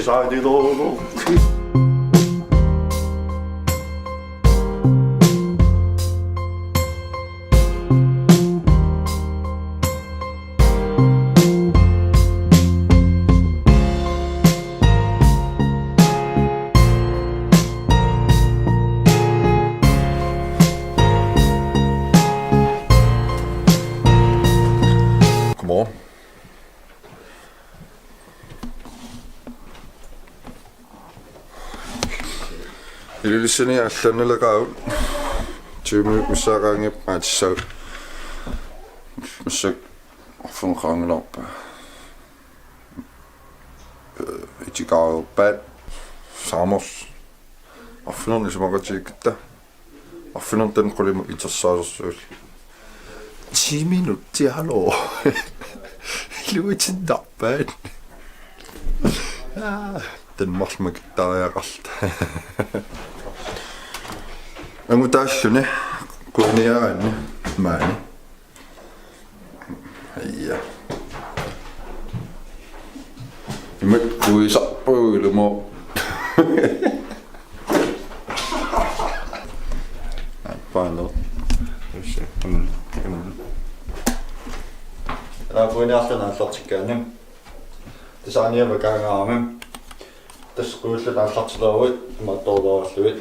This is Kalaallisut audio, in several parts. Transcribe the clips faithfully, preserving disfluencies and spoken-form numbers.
Taanilooru. Come on. Ilulissani allannileqaagut. Tyve minut missaaqaanngippat aatissaagut. Massakkut arfineq-qaangilaarpaa. Ee, itikaareerpaat. Saamos. Arfineq-marlunnik isumaqatigiikkatta. Arfineq-marlunnik qulimut itersaasersuulluni. Ti minutsit, hallo. Iluatsinnarpaat. Aa, taanna marluk makittariaqarluta. Angutaalluni, kuiniaraanni, maani. Ja. Imatut kuisarpugut ilumoorpoq. Paano? Usse. Mm. Mm. Ila kuiniarluni aallartikkaanni. Tasaaniama kaangaarami. Tassa kuulluta aallartileruit, imaattoorluarlugit.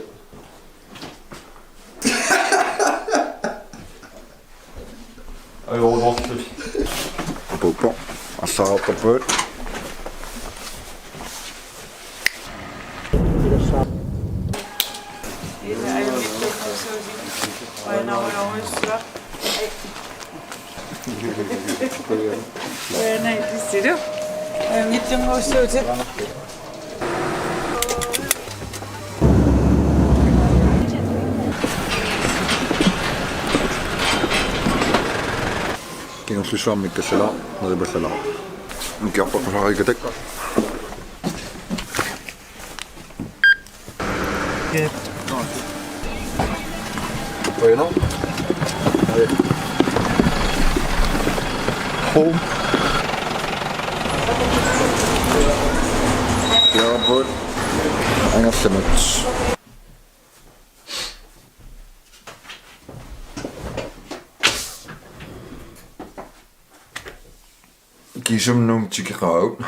Ajoruloorluni. Apuppo. Assaarput. Qujanaq, issilu. Ajunngitsunnguussuutit. Kingullersuarmi kassala, neripallala. Nikiarpaqqusaarikkatak. Bueno. Home. Jaaput. Angerlamut. Kiisami Nuummi tikeqaagut.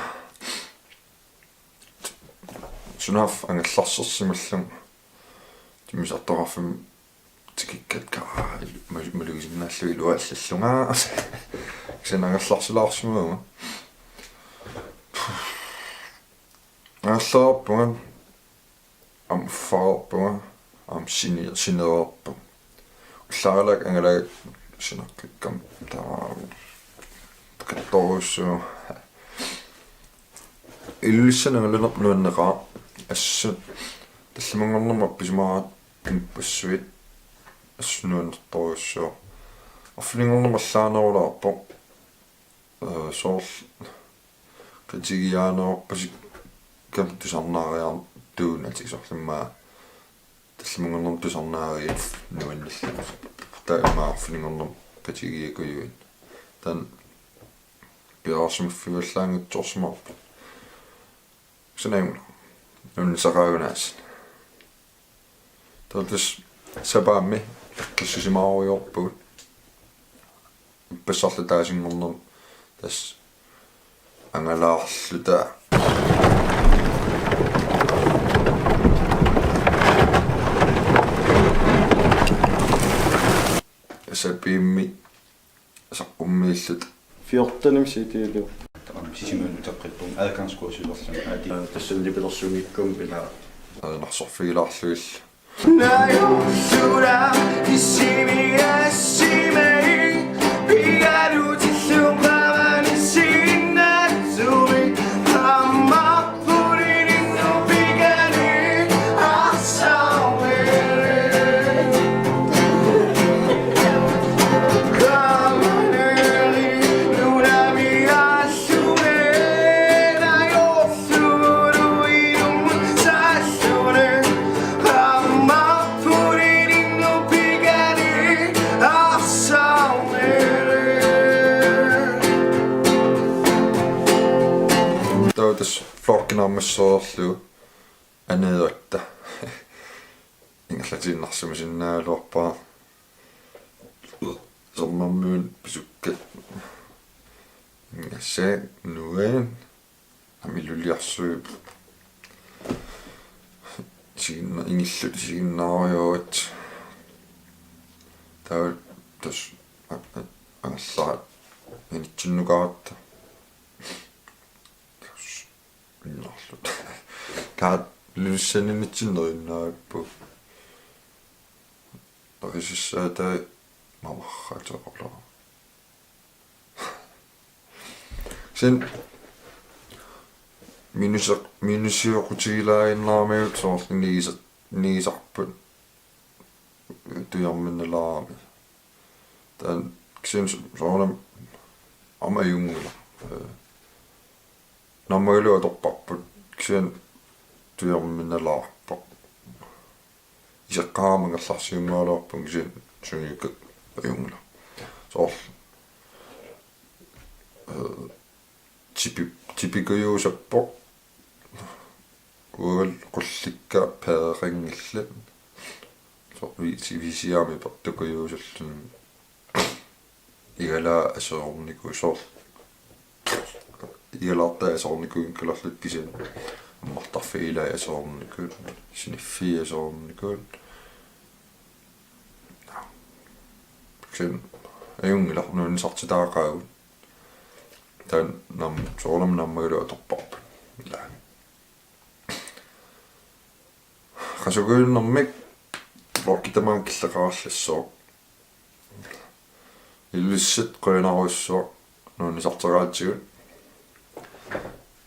Sunaaffa angerlarsersimallugu timmisartoqarfimmi tikikkatta, aa, ilu-, ma-, malugisinnaallunga iluaallallunga. Kisianni angerlarsilaarsimavunga. Angerlareerpunga, aamma uffareerpunga, aamma sini-, sinereerpunga. Ullaaralaakka angalaakkama sineqqikkama taava qittorujussuuvoq. Ilulissani angalanerput nuanneqaaq. Assut tallimanngornermut appisimaarpara inuppassuit, assut nuannertorujussuuvoq. Arfininngornermi allaanerulaarpoq. Ee, soorlu qitigiaanneruppasikkama tusarnaariartuunatik, soorlu immaqa tallimanngornermi tusarnaariit nuannerlugit. Taava immaqa arfininngornermi qitigiakujuit. Taanna piareersimaffivallaanngitsoorsimavarput. Sanaimuna. Nuannisaqaagut aasiit. Taava tassa sapaammi qissisimaarujoorpugut. Ippassarlu ataasinngornermi tassa angalaarluta. Sapiimmi saqqummiilluta. Fjortenimik C D-lu. Taava Sisimiunut uteqqippunga adgangskursuserlunga aati. Tassani nipilersuunngikkummik ila. Erinarsorfigilaarlugillu. Blokkinaammassoorlu aneeratta. Ingerlatiinnarsimasinnaagaluarpara. Sermermiunut pisukkat. Ingassaat nuan. Amilluliarsuit. Isiginna-, ingillut isiginnaarujoorput. Taava tassa a-, a-, angerlaat initsinnukaaratta. Tassa innarlut. Taava Ilulissaninitsinnerujunnaapput. Tarisissaata mamarrateqarlunga. Sen minuseq-, minusioqqutigilaaginnaramiuk soorlu niisa-, niisarput tujarminnalaarami. Taanna kisianni soorunami aamma ajunngilaq. Ee, naammagilu atorparput kisianni tujarminnalaarpoq. Iseqqaarama angerlarsiummagaluarpunga kisianni sungiukka ajunngilaq. Soorlu, ee, tipi-, tipikujuusappoq. Uagut qullikka peereqanngillat. Soorlu vi-, vi-, V C R-mi peertukujuusalluni. Igalaa aserornikuuvoq soorlu. Igalaartaa aserornikuunngikkaluarlutik kisianni ammartarfiit ilaat aserornikuupput, siniffiit aserornikuupput. Kisianni ajunngilaq nuannisartitaqaagut. Taanna naam-, soorunami naammagilu atorparput. Ilaa. Qasuguinnermik Blokki tamaanga killeqarallassaaq. Ilulissat qujanarujussuaq nuannisarteraatigut.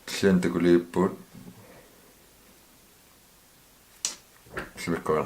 Kisianni takuliippugut. Sumikkuina.